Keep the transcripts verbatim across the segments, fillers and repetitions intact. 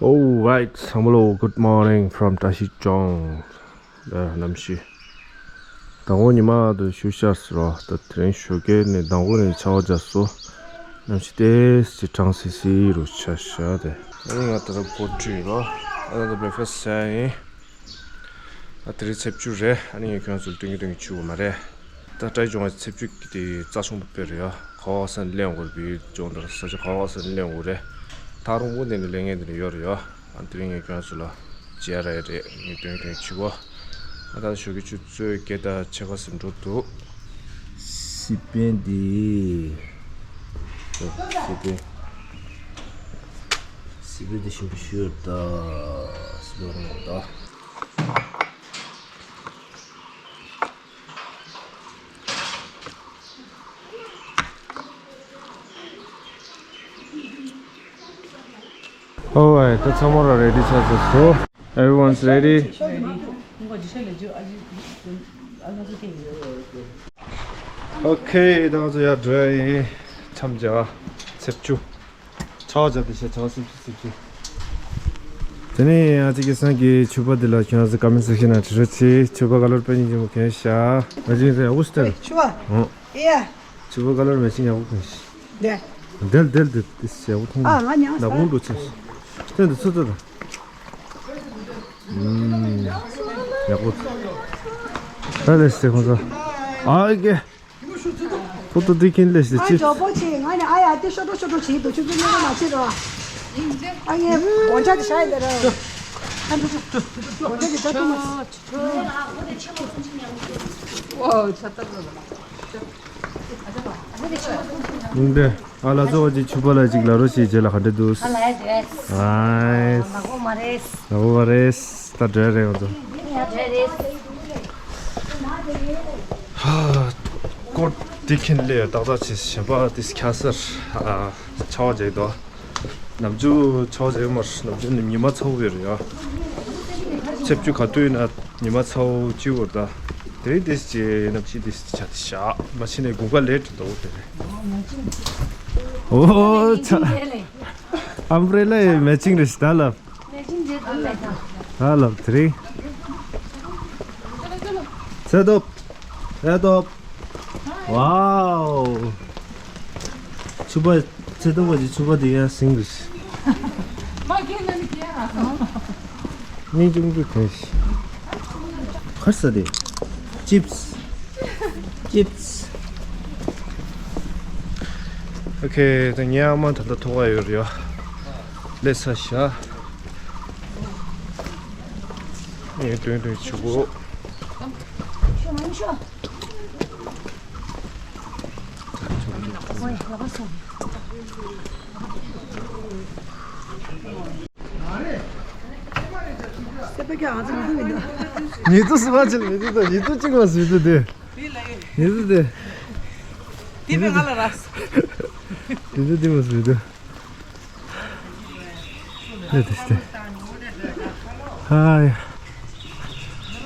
Alright, ཚང་མ་ལོ། Good morning from བཀྲ་ཤིས་ལྗོངས། ཨ། གནམ་གཤིས་དང་པོ་ཉི་མ་དུ་ཞུ་ཤར་སི་རོ། ད་དེ་རིང་ཞོགས་ཀས་ནས་དང་པོ་ནས་ཆར་པ་རྒྱག་སོང་། གནམ་གཤིས་ཏོག་ཙམ་གྲང་སིལ་སིལ་རུ་ཆགས་ཤག་སྟེ། ཨ་ནི་ང་ད་ལྟ་བོ་ཊི་ཡིན་རོ། ཨ་ད་ལྟ་བྷེ་རེག་ཕ་སི་ཟ་ཡིན། ཨ་དེ་རིང་ཚེས་བཅུ་རེད། ཨ་ནི་ངས་ཁྱོད་ཚོར་སྟོན་གྱི་སྟོན་གྱི་བྱུང་བ་མ་རེད། ད་ཏྲའི་ལྗོངས་ཚེས་བཅུ་གི་དེ་རྩ་ཆུང་དུ་སྤེལ་རེད་ཡ། ག་བ་ས་ནས་སླེབས་དགོས་རེད། བི་ལྗོངས་དང་ས་ཆ་ག་བ་ས་ནས་སླེབས་དགོས་རེད། ཐག་རིང་པོ་ནས་ནས་སླེབས་མཁན་དེ་འདྲ་ཡོད་རེད་ཡ། ཨ་དེ་རིང་ངས་ཁྱོད་ཚོ་ལ་མཇལ་ར་ཡ་རེད། ངས་སྟོན་གྱི་སྟོན་གྱི་བྱུང་བ། ཨ་ད་ཞོགས་ཀས་ཆུ་ཚོད་བརྒྱད་དང་ཕྱེད་ཀ་ཙམ་འགྲོ་འདུག་སི་པན་དེ། སི་པན། སི་པན་དེ་ཞིམ་པོ་ཞིག་ཡོད་ད། སི་པན་རང་ད། Alright, ད་ཚང་མ་ར་རེ་ཌི་ཆགས་ཚར་སོང་། Everyone's ready? Okay, ད་ང་ཚོ་ཡར་འགྲོ་ཡ་ཡིན། འཆམ་རྒྱག་ཚེས་བཅུ། ཆར་པ་རྒྱག་དེ་བྱས། ཆར་པ་སིབ་སིབ་སིབ་སིབ། དེ་ནས་ང་ཚོ་སྐལ་བཟང་གི་ཕྱུ་པ་འདི་ལ་ཁྱེད་རང་ཚོ་ཀོ་མེན་ཊི་སེག་ཤན་ནང་བྲིས་རོགས་བྱེད། ཕྱུ་པ་ཀ་ལར་དཔེ་སྙིང་རྗེ་མོ་གྱོན་ཤག་མ་བྱིན་ཚེ་ཡག་པོ་ཞིག་སྟོན། ཕྱུ་པ། ཨོ། ཡ། ཕྱུ་པ་ཀ་ལར་མེ་ཅིང་ཡག་པོ་གྱོན་ཤག་འདི། འདེལ་འདེལ་འདི་འདི་ཡག་པོ་མཐོང་། ཨ་ང་ཉང་ནག་པོ་འགྲོ་ཆེ་ཤག་སྟོན་འདི་ཚོ་ཚོ་དང་། ཨུམ། ཡག་པོ། ད་ལས་སེ་ཁོང་ཚོ། ཨ་ཀེ། ཁོ་ཏོ་དེ་ཁྱེད་ལས་ཟེར་ཨ་ཅི། ཇོ་པོ་ཆེ་ང་ནི་ཨ་ཡ་དེ་ཤོ་ཏོ་ཤོ་ཏོ་བྱེད་འདུག་ཆུ་ཚོད་ཉི་མ་མ་ཕྱིན་རོ། ཨ་ངའི་སྒོ་ལྕགས་དེ་ཤ་ཡི་དེ་རོ། ཨ་འདུག་སྒོ་ལྕགས་དེ་ད་ཐུག་མ་སོང་། འདི་ཨ་ལ་ཚོ་བ་ཅིག་ཕྱུ་པ་ལ་ཅིག་ལ་རོ་ཞེས་བྱས་ལ་ག་འདྲ་འདུག་ཨ་ལ་ཡ་དེ། ཨའི། ལ་གོ་མ་རེད། ལ་གོ་མ་རེད། ད་འདྲ་རེད་འོ་ཚོ། ཧ། སྐོར་དེ་ཁྱེད་ལས་ཏག་ཏག་བྱས། གཞན་པ་དེ་ཁ་སར་ཆར་པ་རྒྱག་དོ། ནམ་རྒྱུན་ཆར་པ་རྒྱག་མར་ནམ་རྒྱུན་ནི་ཉི་མ་ཚ་པོ་ཡོད་རེད་ཡ། ཚེས་བཅུ་ག་དུས་ན་ཉི་མ་ཚ་པོ་སྐྱིད་པོ་རེད་ད། དེ་རིང་དེ་ཅི་ནམ་ཕྱི་དེ་ཆ་དེ་ཤ་མ་ཕྱི་ནས་དགུན་ཁ་ལེ་ཏྲི་འདུག་དེ་རེད། ཨོ་ཚ། ཨམ་བྷི་རེ་ལ་ཡི་མེ་ཅིང་རེད་ཤག་ད་ལབ། ད་ལབ་དེ་རིང་། ཚེ་སྟོབས། ཚེ་སྟོབས། ཝའོ། ཕྱུ་པ། ཚེ་སྟོབས་པ་ཅིག་ཕྱུ་པ་དེ་ཡར་ཟིན་རེད། སྙིང་ཅུང་ཅུ་དེ། གར་ས་དེ། ཅིབས། ཅིབས། ཨོ་ཁེ། ད་ངའི་ཨ་མ་ད་ལྟ་ཐུག་ག་ཡོད་རེད་ཡ། ལས་ས་ཤ། ངས་དོན་དོན་ཆུ་བོ། ཉེ་དུ་སི་མ་ཆེན་མི་དུ་དང་ཉེ་དུ་གཅིག་མ་སི་དུ་དེ། ཉེ་དུ་དེ། དེ་བས་ང་ལ་རག་སོང་། ཉེ་དུ་དེ་མ་སི་དུ། ཨེ་དེ་སྟེ། ཧའི།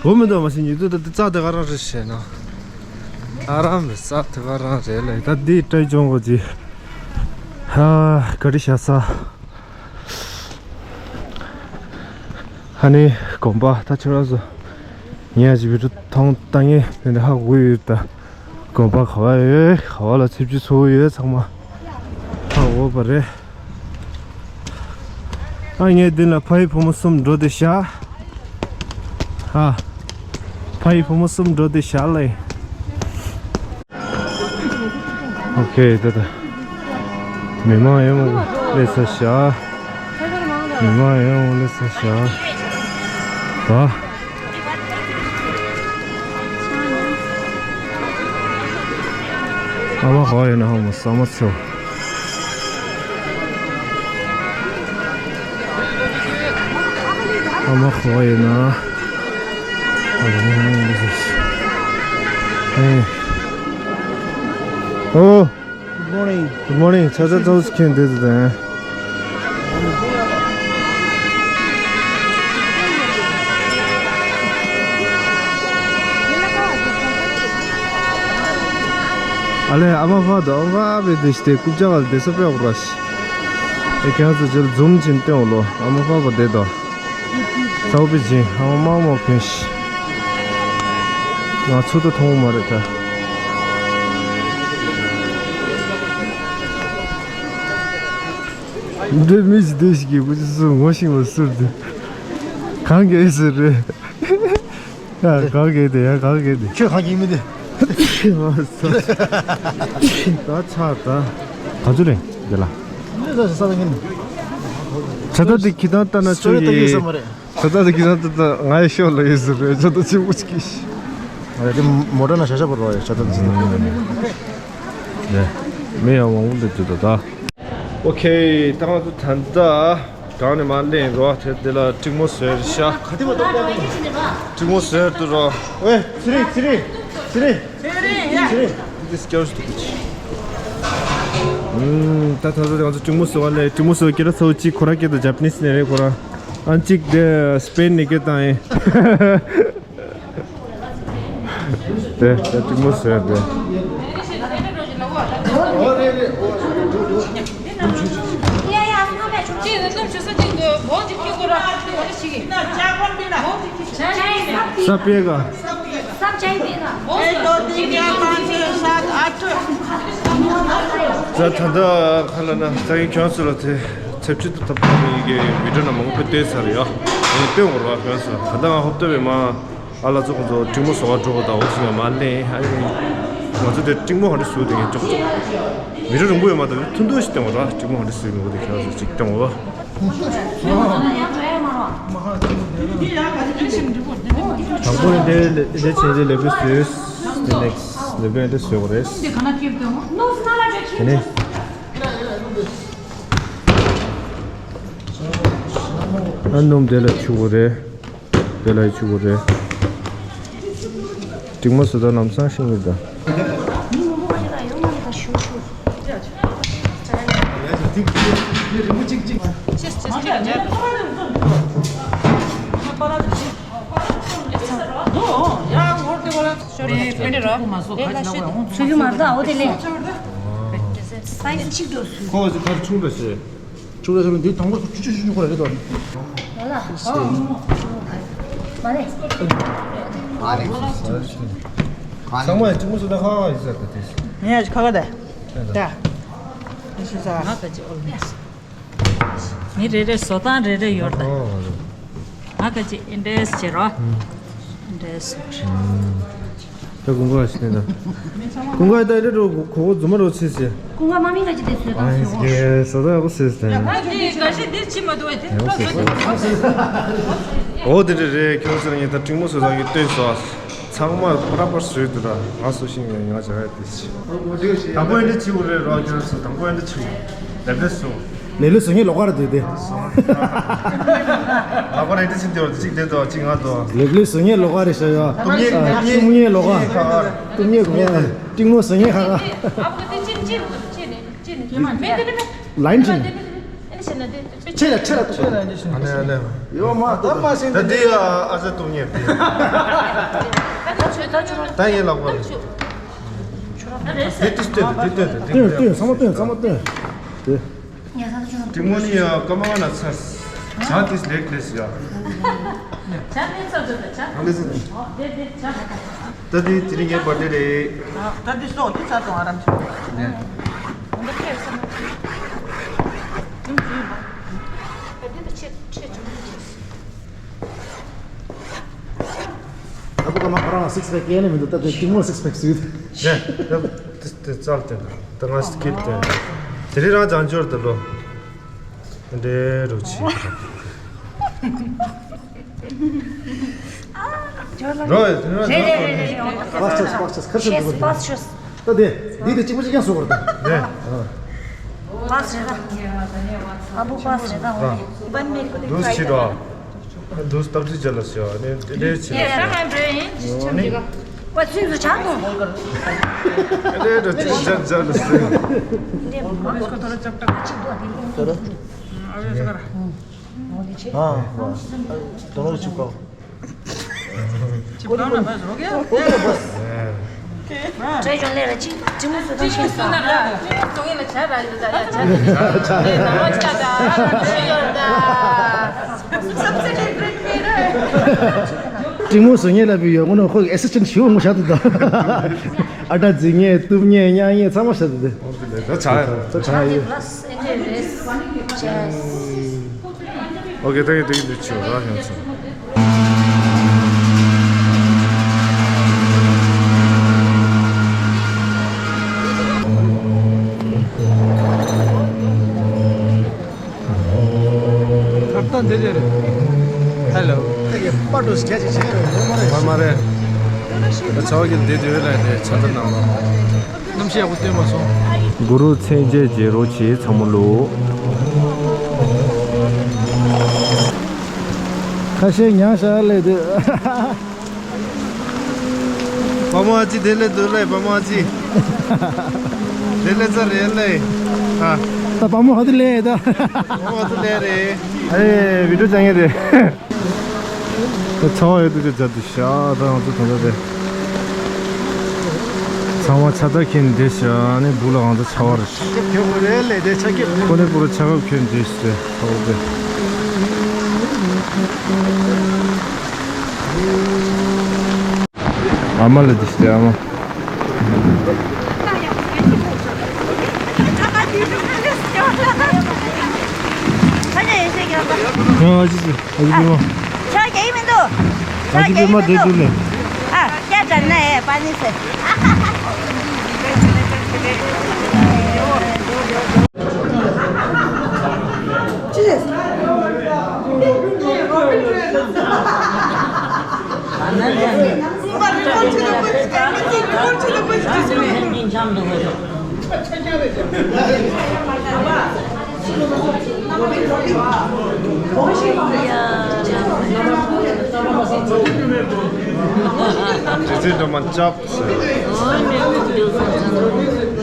འོ་མི་འདུག་མ་སི་ཉེ་དུ་དེ་རྩ་དེ་ག་རང་རེད་ཤེས་ན། ཨ་རམ་རེད། རྩ་དེ་ག་རང་རེད་ལ། ད་འདི་སྤྲད་ཅོང་གོ་ཅི། ཧ། ག་རི་ཤ་ས། ཧ་ནི་དགོན་པ་ད་ཁྱོད་རང་ཚོ་ངས་ཅིག་བི་ཌི་ཡོ་མཐོང་ལྟ་ངས་དེ་འདྲ་ཧ་གོ་ཡོད་ད། དགོན་པ་ག་བ་ཡོད་ག་བ་ལ་ཆིབས་བསྒྱུར་ཚོགས་ཡོད་ཚང་མ་ཧ་གོ་བ་རེད། ཨ་ངས་འདི་ལ་ཕ་ཡི་བུ་མོ་གསུམ་འགྲོ་དེ་ཤ། ཧ། ཕ་ཡི་བུ་མོ་གསུམ་འགྲོ་དེ་ཤ་ལེ། ཨོ་ཁེ། ད་ད། མི་མང་ཡོང་སླེབས་ས་ཤག་མི་མང་ཡོང་སླེབས་ས་ཤག་ཨ། ཨ་མ་ག་པར་ཡོད་ན་ཧ་མ་ས་མ་ཚོ། ཨ་མ་ག་པར་ཡོད་ན། ཨ་མ་ག་པར་ཡོད་ན། ཨོ། Good morning. Good morning. ཆ་ཆ་ཚོ་ཁྱེད་འདི་ཚོ་དང་། ཨ་ལེ་ཨ་མ་ཕ་དང་ཨ་བེ་དེ་ཤི་དེ་རྐུབ་ཀྱག་ག་ལ་དེ་ས་པེ་ཨོ་ར་ཤི། ཨེ་ཁྱེད་ཚོ་ཅིག་ཛུམ་ཅིག་སྟོན་ལོ། ཨ་མ་པ་པ་བསྡད་དོ། ཚའོ་པི་ཅིང་ཨ་མ་མང་མོ་གོན་ཤི། ང་ཚོ་ད་མཐོང་མ་རེད་ད། འདི་མི་ཞིག་བསྡད་ཤིག་གི་བུ་ཅི་སུ་ངོ་ཤེས་པ་སུ་རེད། གང་གི་སུ་རེད། ཡ་གང་གི་དེ་ཡ་གང་གི་དེ། ཁྱོད་གང་གི་མི་དེ། ད་ཆགས་ད། ག་ཚོད་རེད་འདི་ལ། འདི་ས་ས་ས་ཡིན། ད་ལྟ་འདི་ཁྱི་དང་ལྟ་ན་ཆོག་གི། ད་ལྟ་འདི་ཁྱི་དང་ལྟ་ན་ང་ཡི་ཤོག་ལ་ཡོད་ཟེར་རེད། ད་ལྟ་ཆེ་བོ་ཅིག་གིས། ང་རེད་དེ་མོ་ཊ་ན་ཤ་ཤ་བོར་བ་ཡོད་ད་ལྟ་འདི། ཡ་མི་ཡང་མང་པོ་འདུག་ད་ད། ཨོ་ཁེ། ད་ང་ཚོ་ད་ལྟ་གྲང་ནས་མ་སླེབས་རོ། དེ་དེ་ལ་ཀྲིག་མོ་བཟོས་རེད་ཤག་ཀྲིག་མོ་བཟོས་འདུག་རོ། ཝེ་ཚེ་རིང་ཚེ་རིང་ཚེ་རིང་ཚེ་རིང་ཚེ་རིང་། འདི་སྐྱོར་ཞིག་འདུག་ཨུམ། ད་ད་ད་ང་ཚོ་ཀྲིག་མོ་བཟོ་བ་ལས་ཀྲིག་མོ་བཟོ་སྐད་ལ་ཚ་བོ་གཅིག་ཁོ་ར་སྐད་དང་ཇ་པ་ནི་སི་ནས་རེད། ཁོ་ར་ཨ་གཅིག་དེ་སི་པེན་ནས་སྐད་བཏང་ཡིན། དེ་ད་ཀྲིག་མོ་བཟོས་དེ། ས་པེ་ག་ས་ད་ད་ཁ་ལ་ན་ད་ཡིན་ཁྱོད་ཚོ་ལ་དེ་ཚབ་ཅིག་ཏུ་ཐབས་ཐབས་ཡིན་གྱི་བི་ཌིའོ་ན་མང་པོ་བསྟན་ཚར་ཡོད། ཡིན་བསྟན་འོར་བ་ཁྱོད་ཚོ་ད་ལྟ་ང་ཧོབ་ཏེ་བས་མ། ཨ་ལ་ཚོ་ཁོང་ཚོ་ཀྲིག་མོ་བཟོ་བ་འགྲོ་དགོས་དང་འོ་ཟིན་ཡང་མ་ལེན། ཨ་ནི་ང་ཚོ་དེ་ཀྲིག་མོ་ག་འདྲ་བཟོས་དེ་ངས་ཅོག་ཅོག་མི་རེ་རིང་པོ་ཡོད་མ་གཏོགས་ཐུང་ཐུང་ཞིག་བསྟན་འོ་ར། ཀྲིག་མོ་ག་འདྲ་བཟོས་མི་འོ་དེ་ཁྱེད་རང་ཚོ་ཅིག་བསྟན་འོ། དང་པོ་ནི་དེ་ལས་དེ་ཆེན་ཆེ་ལེབ་བཟོས། དེ་ནེག་སི་ལེབ་དེ་བཟོས་དགོས་རེད། དེ་ནས་ཨ་སྣུམ་དེ་ལ་བྱུག་དགོས་རེད། དེ་ལ་ཡི་ཆུ་བོ་རེད། ཀྲིག་མོ་བཟོ་ད་ལམ་སང་ཤིང་གི་ད། ཚུགས་ཀྱི་མ་རེད་ད། འོ་དེ་ལས་སའི་ཛི་གཅིག་འགྲོ་སུ། ཁོ་ཚོ་ཁར་ཆུང་འདྲ་ཞིག་ཆུ་ར་ཆུ་ར་འདི་དང་པོ་ཆུ་ཆུ་ཆུ་ཆུ་ཁོ་ར་རེད་དོ། ལ་ལ། མ་རེད། ཚང་མ་ཅི་མོ་སུ་ད་ཁ་ཡི་ས་ད་དེ། ངས་ཁ་ཁ་ད། ད། ཨེ་ཤི་ས། ང་ག་ཅི་ཨོལ་མེ་སི། མི་རེ་རེ་བཟོ་སྟངས་རེ་རེ་ཡོད་ད། ང་ག་ཅི་ཨིན་ཌེས་བྱེད་རོགས། ཨིན་ཌེས་བྱེད། ད་ཀུན་དགའ་ཞིག་ནས་ད། ཀུན་དགའ་ད་རེ་རོ་གོ་གོ་རྫུན་མ་རོ་ཚེ་ཟེར། ཀུན་དགའ་མ་མི་ང་ཅི་དེ་བཟོས་ཨ་དང་ཡིན་ཟེར་གོ། ཟེར་ད་ཡག་པོ་ཟེར་ཟེར། ཡག་པོ་ཟེར་ཟེར། འོ་དེ་རེད་རེད། ཁྱོད་ཚོ་ངས་ད་ཀྲིག་མོ་བཟོ་སྟངས་ཀྱི་ལྟོས་སོ། ཚང་མ་པ་ར་པར་བཟོས་འདུག་ད། ང་བཟོ་ཤེས་ཡོད་ང་བྱ་ཡ་དེ་ཞིག་དང་པོ་ཨེ་འདྲ་བྱེད་དགོས་རེད་རོགས། ཁྱོད་ཚོ་དང་པོ་ཨེ་འདྲ་བྱེད་དགོས་རེད། ལས་ལས་བཟོ་ངས་ལོག་ག་རེ་འདུག་དེ། ལག་པ་རེ་འདྲ་བྱེད་འདུག་གཅིག་དེ་དང་གཅིག་ང་དང་། ལེབ་ལེབ་བཟོ་ངས་ལོག་ག་རེ་བྱ་ཡ། གཏུབ་ངས་ལོག་ག་གཏུབ་ངས་ལོག་ག་གཏུབ་ངས་ལོག་ག་ཀྲིག་མོ་བཟོ་ངས་ཁ་ཁ་ལའིན་ཕྱིན། ཆེ་ལ་ཆེ་ལ་གཏུབ་ཁ་ལ། ཨ་ནེ་ཨ་ནེ། ཡོ་མ་གཏུབ་མ་ཟིན་ད་འདི་ཡ་ཨ་ཟེ་གཏུབ་ངས་འདི། ད་ངས་ལོག་ག་རེ། འདི་ཏིས་སྟོན་ཏེ་འདི་སྟོན་ཏེ་འདི་སྟོན་སྟོན་ཚང་མ་སྟོན་ཚང་མ་སྟོན། དེ། ཏི་མོ་ནི་ཡ་ཀ་མ་ན་ཚར། ཇ་ཏིས་ལེགས་ལེས་ཡ། ཇ་ནི་ཚར་ཚར་ཇ། ཨ་ལེ་ཟེར། དེ་དེ་ཇ། ད་དེ་དེ་རིང་ངའི་བར་ཌེ་རེད། ད་དེ་སོགས་དེ་ཚར་དང་ཨ་རམ་ཆེ། ནས། འདི་ཁེར་སོང་། ཨ་བུ་ཀ་མ་ཁོ་རང་ལ་སིགས་པེག་སྐྱེས་ནས་མི་འདུག་ད་དེ་གཅིག་མོ་སིགས་པེག་སུས། རེད། ད་དེ་དེ་རྩལ་དེ་ད་ང་སི་ཀིལ་དེ། དེ་རིང་རང་བྱང་ཆུབ་དེ་ལོ། འདྲེ་རུ་ཆི། རོ་ཡ་དེ་རང་རེད་རེད་རེད་རེད། པགས་ཆོས་པགས་ཆོས་ཁར་ཆོས་འདུག་པགས་ཆོས། ད་དེ་འདི་དེ་གཅིག་པོ་གཅིག་ཀྱང་བཟོ་དགོས་རེད་ད། རེད། པགས་རེད་ད། ཨ་བུ་པགས་རེད་ད། འོ་ནི། འདུག་ཕྱི་རོ། འདུག་སྟབས་ཚིག་ཅན་ལ་ཞོ་ནི་དེ་འདྲའི་ཕྱི་རོ། ཡ་ཧ་འགྲོ་ཡིན་ཅི་ཆམ་ཅི་ག་ཨ་ཚུན་ཚོ་ཆག་ཐོང་། དེ་འདྲའི་ཅི་ཆམ་ཅི་ལ་ཞོ། འདི་མ་ཁོ་ཐོ་ར་ཅབ་ཏག་ཅི་དོ་དེ་ཨ་ཡོ་ཤ་ག་ར། ཨ་དོ་ནོ་ཆུ་ཀོ། ཅི་པ་ན་བ་རོ་གེ། བྲེ་ཅུང་ལས་ར་ཅི་ཅི་མོ་སུ་དང་ཤེས་སོང་། ལས་ནང་བ་ཆ་ད་ཤེས་ཡོད་ད། ཏྲིང་མོ་བཟོ་མཁན་ལ་བུད་ཡོད་ངོ་ནོ་ཁོ་གི་ཨེ་སི་སི་ཊེན་ཊི་ཞུ་ངོ་བཞག་ཏུ་དང་། ཨ་ད་འཛིན་མཁན་གཏུབ་མཁན་གཡང་མཁན་ཚང་མ་བཞག་ཏུ་དེ། ད་ཆ་ཡ། ད་ཆ་ཡ། ཨོ་ཀེ། ད་གི་ད་གི་འདི་ཆོ་ར་ཡང་ཆོ། ད་ལྟ་འདི་རེད། ཧེ་ལོ། ད་གི་པ་ཏོ་སི་རྒྱ་ཆེ་ཆེ་ཡོད་མ་རེད། མ་མ་རེད། ད་ཆ་བ་གི་འདི་འདི་ལ་དེ་ཆ་ད་ནང་ལོ། གནམ་གཤིས་ཡག་པོ་སྟོན་མ་སོང་། གུ་རུ་མཚན་བརྗོད་བྱེད་རོགས་བྱེད་ཚང་མ་ལོ། ཁ་ཤས་ཉང་ཤ་ལས་དུ། བ་མོ་ཨ་ཅི་དེ་ལས་དུ་ལས་བ་མོ་ཨ་ཅི། དེ་ལས་ཚ་རེད་ལས། ཨ། ད་བ་མོ་ཧ་དུ་ལས་ད། བ་མོ་ཧ་དུ་ལས་རེད། ཨ་རེ་བི་ཌིའོ་ཅང་ཡེ་རེད། ད་ཚ་བ་ཡོད་དུ་ཅི་མཛད་དུ་ཤ་ད་ང་ཚོ་ད་ལྟ་དེ། ཚང་མ་ཚ་ད་ཁྱེར་འདི་ཤ་ནི་བུ་ལ་ང་ཚོ་ཚ་བ་རེད། ཁྱོད་ཁོ་རེ་ལས་དེ་ཆ་ཁྱེར་ཁོ་ནི་བུ་ལ་ཆ་ཁབ་ཁྱོད་འདི་ཤ་ཚ་བ་དེ། ཨ་མ་ལ་འདི་ཤ་ཨ་མ། ཡང་ཨ་ཅི་ཅི་ཨ་ཅི་ཅི་མོ། ཆ་རྒྱ་ཡིན་མི་འདུག་ཆ་ཨ་ཅི་རྒྱ་ཡིན་པེ་མ་མི་དེ་འདུག་འདུག་ལེ། ཨ་སྐྱ་དྲན་ན་ཨེ་པ་ནི་སེ།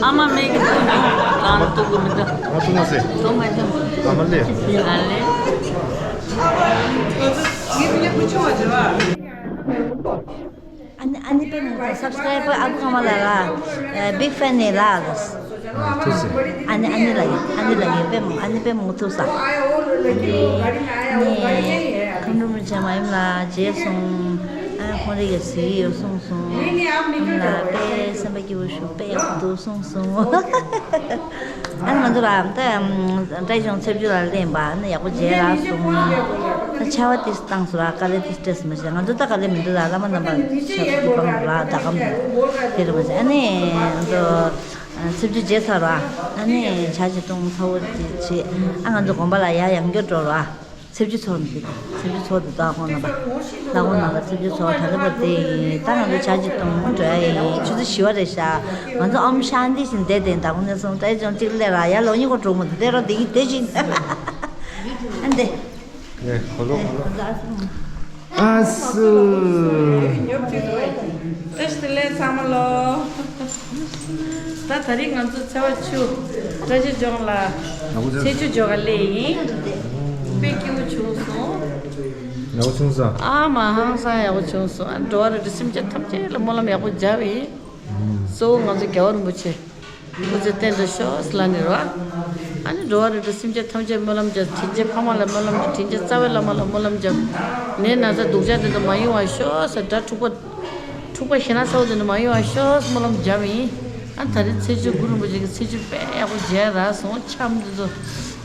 ཨ་མ་མེད་ཀྱི་ཐུག་མྱོང་། གང་ལ་ཐུག་གི་མི་འདུག་ང་ཐུག་མ་ཟེར། ཐུག་མ་ཐུག་ཨ་མ་ལེ། ཨ་ལེ། ཨ་ནི་ཨ་ནི་པེ་མོ་ཚོ་སབ་སི་ཀ་རའི་བར་ཨ་ཁུ་ཀ་མ་ལ་ལ་བིག་ཕེན་ནས་ལ་ལ། ཨ་ནི་ཨ་ནི་ལ་ཡིན་ཨ་ནི་ལ་ཡིན་པེ་མོ་ཨ་ནི་པེ་མོ་ཐུག་ས། ནི་ཁམས་རུ་མི་ཆེ་མ་ཡིན་ལ་རྗེས་སོང་། ཨ་ཁོང་རེ་ག་སི་ཡོད་སོང་སོང་། ཨ་ནི་ལ་པེ་སེམས་པ་སྐྱིད་པོ་ཞུ་པེ་ཡག་པོ་འདུག་སོང་སོང་། ཨ་ང་ཚོ་ལ་ད་བཀྲ་ཤིས་ཚེ་བཅུ་ལ་ལེན་པ་ནི་ཡག་པོ་མཇལ་ལ་སོང་། ད་ཆར་པ་ཏིས་བཏང་སོང་ལ་དཀའ་ལས་ཏིས་སྤྲད་སོང་མ་བྱས་ང་ཚོ་ད་དཀའ་ལས་མི་འདུག་ལ་བླ་མ་རྣམ་པ་ཆར་པ་ཏིས་བཏང་སོང་ལ་ད་གམ་དེ་རུ་མ་བྱས་ཨ་ནི་ང་ཚོ་ཚེ་བཅུ་མཇལ་ཚར་བ་ཨ་ནི་ཇ་ཅིག་བཏུང་ཚ་བོ་ཅིག་བྱས་ཨ་ང་ཚོ་དགོན་པ་ལ་ཡར་ཡང་བསྐྱར་འགྲོ་ར། ཚེ་བཅུ་ཚོགས་འདུ་ཚེ་བཅུ་ཚོགས་འདུ་ད་ཁོང་རྣམ་པ་ལ་ཁོང་རྣམ་པ་ཚེ་བཅུ་ཚོགས་ད་ལྟ་བར་དེ་ཡིན་ད་ང་ཚོ་ཇ་ཅིག་བཏུང་འགྲོ་ཡ་ཡིན་ཆུ་ཚོད་བཞི་པ་རེད་ཤག་ང་ཚོ་ཨོམ་ཤཱན་ཏི་ཞིག་བསྡད་དེ་ད་ཁོང་ཚོ་སོང་ཏེ་ཅུང་གཅིག་སླེབས་ར་ཡ་ལོ་གཉིས་ཀོ་གྲོགས་མོ་དེ་དེ་རོ་དེ་ཡིན་དེ་བཞིན་ཨ་འདེ། ཨ་སུ། བཀྲ་ཤིས་བདེ་ལེགས་ཚང་མ་ལོ། ད་ད་རིང་ང་ཚོ་ཚེ་བ་ཆུ་བཀྲ་ཤིས་ལྗོངས་ལ་ཚེས་བཅུ་འཇོག་ག་སླེབས་ཡིན། དཔེ་སྐྱིད་པོ་བྱུང་སོང་། ཡག་པོ་བྱུང་ས། ཨ་མ་ཧང་སང་ཡག་པོ་བྱུང་སོང་ཨ་འགྲོ་བ་རེ་འགྲོ་སེམས་ཅན་ཐམས་ཅད་ལ་སྨོན་ལམ་ཡག་པོ་བརྒྱབ་ཡིན། གཙོ་བོ་ང་ཚོ་རྒྱལ་བ་རིན་པོ་ཆེ། སྐུ་ཚེ་བརྟན་དུ་ཤོག་ཟེར་ལབ་ནས་རོ། ཨ་ནི་འགྲོ་བ་རིགས་དྲུག་སེམས་ཅན་ཐམས་ཅད་སྨོན་ལམ་རྒྱབ། དྲིན་ཅན་ཕ་མ་ལ་སྨོན་ལམ་རྒྱབ། དྲིན་ཅན་རྩ་བའི་བླ་མ་ལ་སྨོན་ལམ་རྒྱབ། ནད་ན་ཚ་སྡུག་ཅག་དེ་ཚོ་མ་ཡོང་བར་ཤོག་ཟེར། དགྲ་འཁྲུག་པ་འཁྲུག་པ་ཞེ་ན་ཚ་བོ་དེ་ཚོ་མ་ཡོང་བར་ཤོག་ཟེར་སྨོན་ལམ་རྒྱབ་ཡིན། ཨ་ད་རེས་ཚེས་བཅུ་གུ་རུ་རིན་པོ་ཆེ་གི་ཚེས་བཅུ་དཔེ་ཡག་པོ་མཇལ་རག་སོང་། འཆམ་དེ་ཚོ་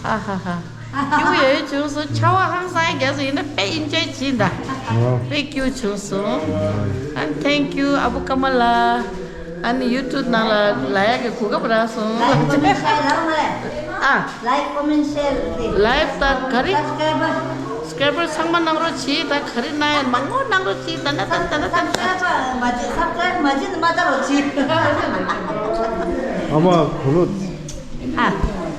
ཨ་ཧ་ཧ། སྐྱིད་པོ་ཡོད་བྱུང་སོང་། ཆར་པ་ཧང་སང་རྒྱག་སོང་ཡིན་ན་དཔེ་ཨིན་ཇོའི་བྱིན་ད། དཔེ་སྐྱིད་པོ་བྱུང་སོང་། ཨ་ནི་thank you ཨ་བུ་ཀ་མ་ལ། ཨ་ནི་ཡུ་ཊུབ་ནང་ལ་ལ་ཡག་གི་གོ་སྐབས་རག་སོང་། ཨ། Like, comment, share. Live ད་ག་རེ། Subscriber. Subscriber ཚང་མ་གནང་རོགས་གྱིས། ད་ག་རེ་གནང་ཡ་མང་པོ་གནང་རོགས་གྱིས། ད་ན་ད་ད་ན་ད་ན། Subscribe མ་བྱེད། Subscribe མ་བྱེད་ན་མ་ལྟ་རོགས་གྱིས། ཨ་མ་གོ་ལོ། ཨ།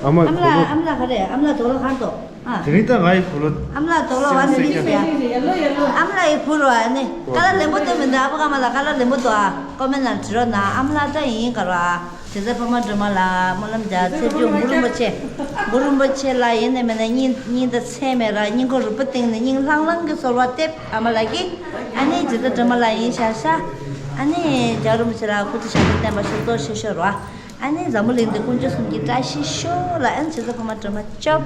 ཨ་མ་ཨ་མ་གོ་ལོ། ལགས་ཨ་མ་ལགས་ག་རེ། ཨ་མ་ལགས་དོག་ལོ་གར་འདུག་ཨ། དེ་རིང་ད་ང་ཡི་གོ་ལོ། ཨ་མ་ལགས་དོག་ལོ་བ་ནི་མི་ཤེས་ཡ། ཨ་མ་ལགས་ཡི་བུ་རུ་ཨ་ནི་ཀ་ལ་ལེན་པོ་སྟོན་མི་འདུག་ཨ་བུ་ཀ་མ་ལགས་ཀ་ལ་ལེན་པོ་འདུག་ཨ། ཀོ་མེན་ལ་བྲིས་རོགས་གནང་། ཨ་མ་ལགས་ད་ཡིན་ག་ར། དེ་ཚེ་ཕ་མ་སྒྲོལ་མ་ལ་སྨོན་ལམ་རྒྱག་ཚེས་བཅུ་གུ་རུ་རིན་པོ་ཆེ། གུ་རུ་རིན་པོ་ཆེ་ལ་ཡིན་ནས་མེད་ན་སྙིང་སྙིང་དང་ཚད་མེད་ར་སྙིང་ཁོག་རུས་པ་གཏིང་ནས་སྙིང་ལྷང་ལྷང་གི་གསོལ་བ་འདེབས་ཨ་མ་ལགས་ཀྱིས། ཨ་ནི་དེ་ཚེ་སྒྲོལ་མ་ལ་ཡིན་ཤག་ཤག་ཨ་ནི་རྒྱལ་བ་རིན་པོ་ཆེ་ལ་སྐུ་ཚེ་ཞབས་པད་བརྟན་པ་ཤོག། གཙོ་ཆེ་ཤོས་རོ། ཨ་ནི་འཛམ་བུ་གླིང་འདི་དཀོན་མཆོག་གསུམ་གྱི་བཀྲ་ཤིས་ཤོག་ལ། ཨ་ནི་ཆེ་ཚོ་ཕ་མ་སྒྲོལ་མ་སྐྱོབ།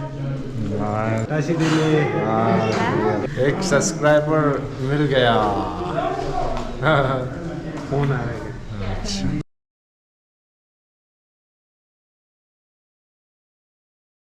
བཀྲ་ཤིས་བདེ་ལེགས། एक सब्सक्राइबर मिल गया। कौन आ रहा है?